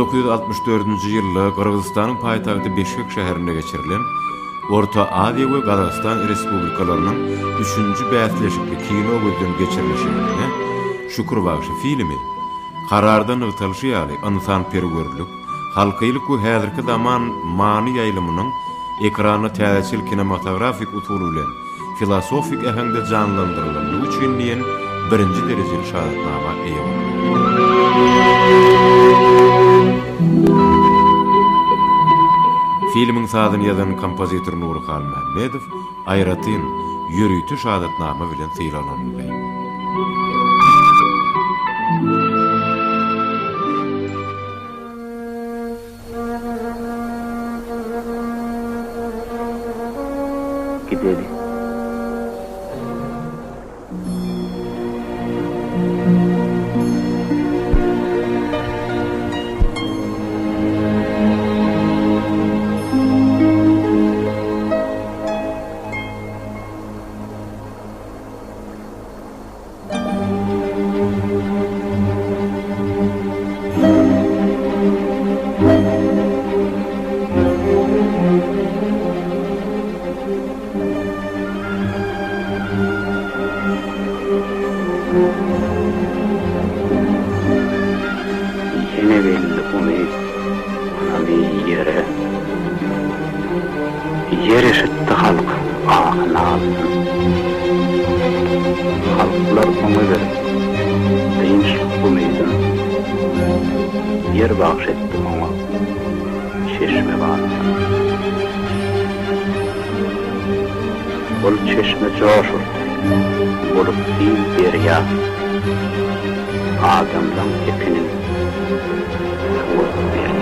1964-nji ýylda Gyrgyzystanyň paýtagty Bişkek şäherinde geçirilen Orta Aziýa we Gazagystan Respublikalarynyň üçünji bäsleşikli kino gözden geçirilişiginde Şükür bagşy filmi Kararda nygtalyşy ýaly, ynsanperwerlik, halkylyk we häzirki zaman many ýaýlymynyň ekranda täzeçil kinematografik usul bilen filosofik äheňde janlandyrylandygy üçin diýen birinji derejeli şahadatnama eýe boldy. Filmiň sazyny ýazan kompozitor Nury Halmämmedow aýratyn, ýörite şahadatnama bilen sylaglanyldy. Gideli. Ýene geldi umyt ynamy ýere. Ýer eşitdi halk ahy-nalysyn. Halklar oňa berip dynçlyk umydyn. Ýer bagş etdi oňa çeşme ganatyn. Ol çeşme joş urdy, bolup giň derýa. Adamlaň ekinin suwaryp berýär.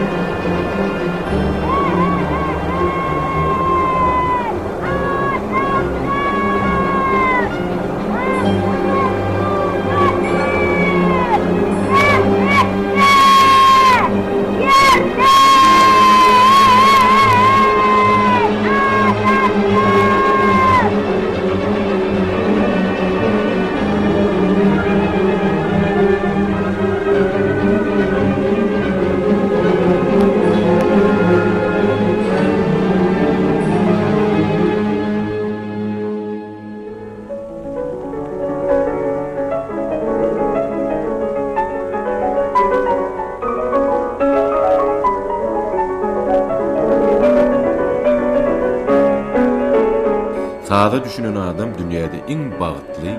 Saza düşünen adam dünýäde iň bagtly,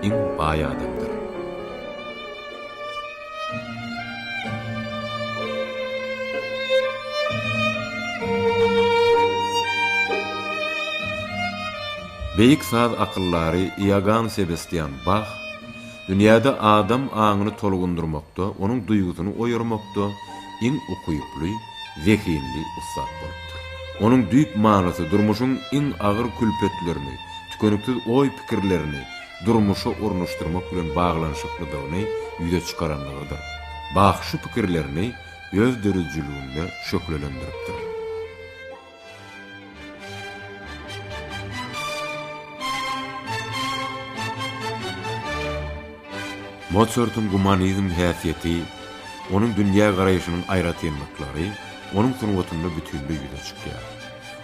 iň baý adamdyr. Beýik saz akyldary Iogann Sebastýan Bah dünýäde adam aňyny tolgundyrmakda, onuň duýgusyny oýarmakda iň ukyply, zehinli ussat bolupdyr. Onuň düýp manysy durmuşyň iň agyr külpetlerini, tükeniksiz oý-pikirlerini durmuşa ornaşdyrmak bilen baglanyşyklydygyny ýüze çykaranlygydyr. Bah şu pikirlerini öz döredijiliginde şöhlelendiripdir. Mosartyň gumanizm häsiýeti, onuň dünýä garaýşynyň aýratynlyklary onuň sungatynda bütinleý ýüze çykýar.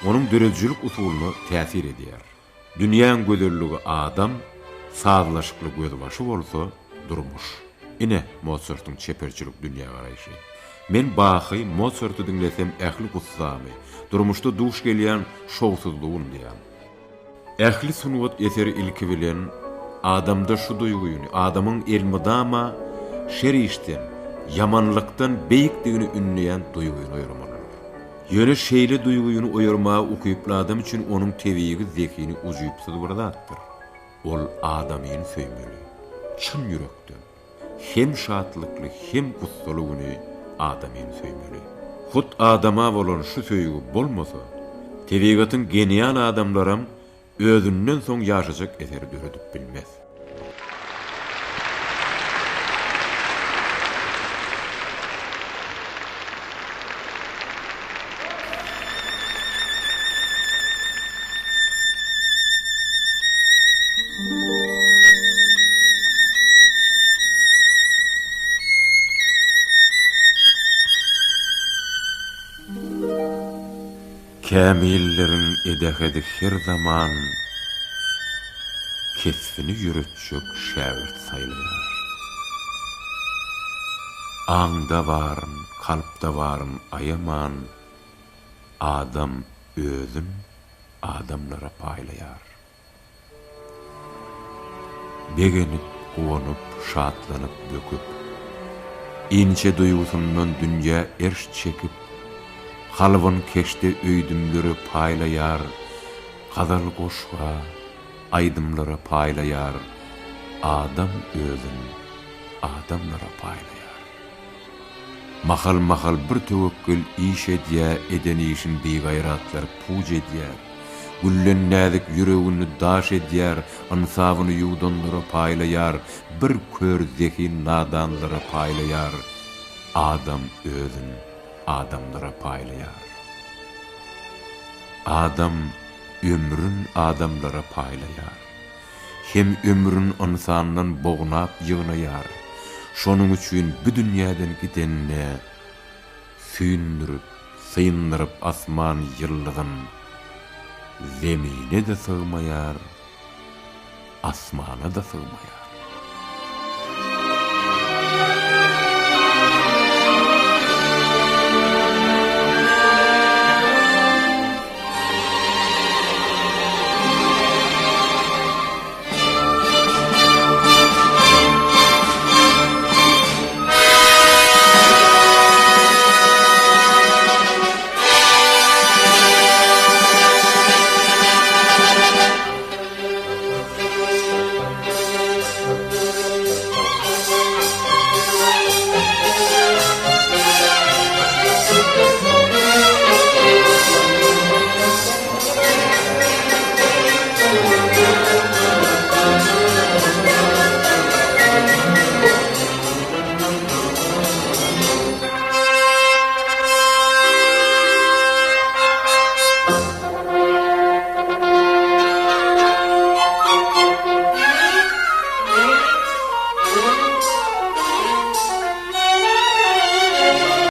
Onuň döredijilik usulyna täsir edýär. Dünýäň gözelligi adam, sazlaşykly gözbaşy bolsa durmuş. Ine, Mosartyň çeperçilik dünýägaraýşy. Men Bahy, Mosarty diňlesem ähli gussamy, durmuşda duş gelýän şowsuzlygy unudýan. Ähli sungat eseri ilki bilen adamda şu duýgyny, adamyň elmydama şer işden, ýamanlykdan beýikdigini ündeýän duýgyny oýarmalydyr. Ýöne şeýle duýgyny oýarmaga ukyply adam üçin onuň tebigy zehini ujypsyz bir zatdyr. Ol adamyny söýmeli. Çyn ýürekden. Hem şatlykly, hem gussaly güni adamyny söýmeli. Hut adama bolan şu söýgi bolmasa, tebigatyň genial adamlaram özünden soň ýaşajak eseri döredip bilmez. Kämilleriň edähedi her zaman kesbini ýöretjek şägirt saýlaýar. Aňda baryn, kalpda baryn aýaman, adam özün adamlara paýlaýar. Begenip, guwanyp, şatlanyp, böküp, Inçe duýgusyndan dünýä erş çekip, Kalbyn keşde öýdümlere paýlaýar, Gazal goşga, aýdymlara paýlaýar, Adam özün adamlara paýlaýar. Mahal-mahal bir töwekgel iş edýär, Eden işin bigaýratlar puç edýär. Gülden näzik ýüregini daş edýär, Ynsabyny ýuwdanlara paýlaýar, Bir kör zehin nadanlara paýlaýar, Adam özün adamlara paýlaýar. Adam ömrün adamlara paýlaýar. Hem ömrün ynsandan bognap ýygnaýar. Şonuň üçin bu dünýäden gidende Süýndürip, syndyryp asman ýyldyzyn, Zemine-de sygmaýar, asmana-da sygmaýar.